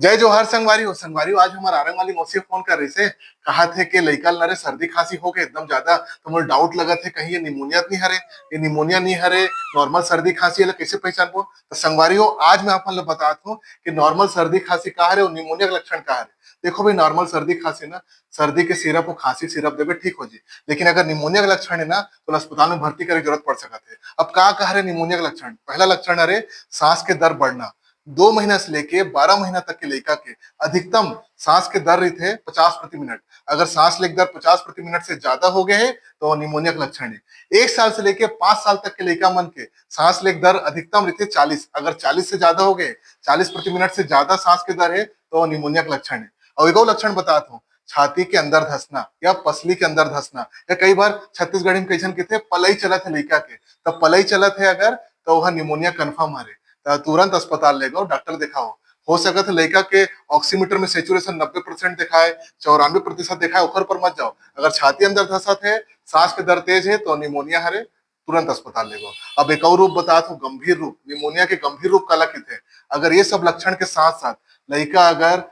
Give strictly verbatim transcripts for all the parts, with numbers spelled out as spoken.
जय जोहार संगवारी हो। संगवारी हो, आज हमर आरंग वाली मौसी फोन कर रहिसे, कहा थे कि लइका ल ना रे सर्दी खांसी हो गए एकदम ज्यादा, तो मोला डाउट लगत हे कहीं ये निमोनिया नहीं हरे, ये निमोनिया नहीं हरे, नॉर्मल सर्दी खांसी, एला कैसे पहचानबो? तो संगवारी हो, आज मैं आप मन ल बतात हूँ कि नॉर्मल सर्दी खांसी का हरे और निमोनिया के लक्षण का हरे। देखो भाई, नॉर्मल सर्दी खांसी ना, सर्दी के सिरप और खांसी सिरप देबे, ठीक हो जी। लेकिन अगर निमोनिया के लक्षण है ना, तो अस्पताल में भर्ती करे के जरूरत पड़ सकत है। अब का का हरे निमोनिया के लक्षण? पहला लक्षण हरे सांस के दर बढ़ना। दो महीना से लेके बारह महीना तक के लइका के अधिकतम सांस के दर रहिथे पचास प्रति मिनट। अगर सांस लेके दर पचास प्रति मिनट से ज्यादा हो गए है, तो निमोनिया के लक्षण है। एक साल से लेके पांच साल तक के लइका मन के सांस लेके दर अधिकतम रहिथे चालीस। अगर चालीस से ज्यादा हो गए, चालीस प्रति मिनट से ज्यादा सांस के दर है, तो निमोनिया के लक्षण है। और एगो लक्षण बतात हूँ, छाती के अंदर धंसना या पसली के अंदर धंसना, या कई बार छत्तीसगढ़ी में कइसन कहिथे, पलई चलत है लइका के, तो पलई चलत है अगर, तो वह निमोनिया कन्फर्म हरे। तो तुरंत अस्पताल ले जाओ, डॉक्टर दिखाओ। हो सकत है लइका के ऑक्सीमीटर में सैचुरेशन नब्बे परसेंट दिखाए, चौरानवे प्रतिशत दिखाए, ओकर पर मत जाओ। अगर छाती अंदर धंसत है, सांस के दर तेज है, तो निमोनिया हरे, तुरंत अस्पताल ले जाओ। अब एक और रूप बतात हूँ, गंभीर रूप। निमोनिया के गंभीर रूप काला कहिथे? अगर ये सब लक्षण के साथ साथ लइका अगर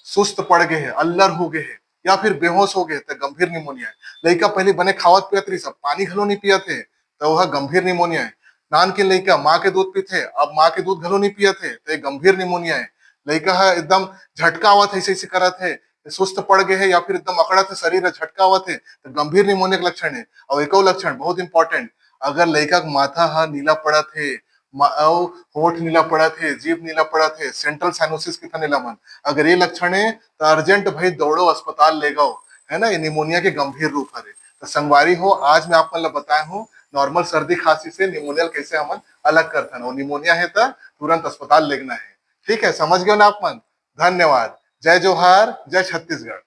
सुस्त पड़ गए है, अल्लर हो गए है, या फिर बेहोश हो गए, तो गंभीर निमोनिया है। लइका पहले बने खावत पियत रहिस, अब पानी घलो नहीं पियत है, तो वह गंभीर निमोनिया है। नानकिन लइका माँ के दूध पीथे, अब माँ के दूध घलो नहीं पियत है, तो ये गंभीर निमोनिया है। लइका ह एकदम झटका आवत है, ऐसे ऐसे करत है, सुस्त पड़ गए है या फिर एकदम अकड़त है, शरीर ह झटका आवत है, तो गंभीर निमोनिया के लक्षण है। और एको लक्षण बहुत इंपॉर्टेंट, अगर लइका के माथा ह नीला पड़त है, मा-, अउ होठ नीला पड़त है, जीभ नीला पड़त है, सेंट्रल साइनोसिस कहिथन एला मन, अगर ये लक्षण है, तो अर्जेंट भाई दौड़ो, अस्पताल ले जाओ, है ना, ये निमोनिया के गंभीर रूप हरे। तो संगवारी हो, आज मैं आप मन ला बताए हूँ नॉर्मल सर्दी खांसी से निमोनिया ल कैसे हमन अलग करथन, और निमोनिया है तो तुरंत अस्पताल लेगना है। ठीक है, समझ गए ना आप मन? धन्यवाद। जय जोहार, जय छत्तीसगढ़।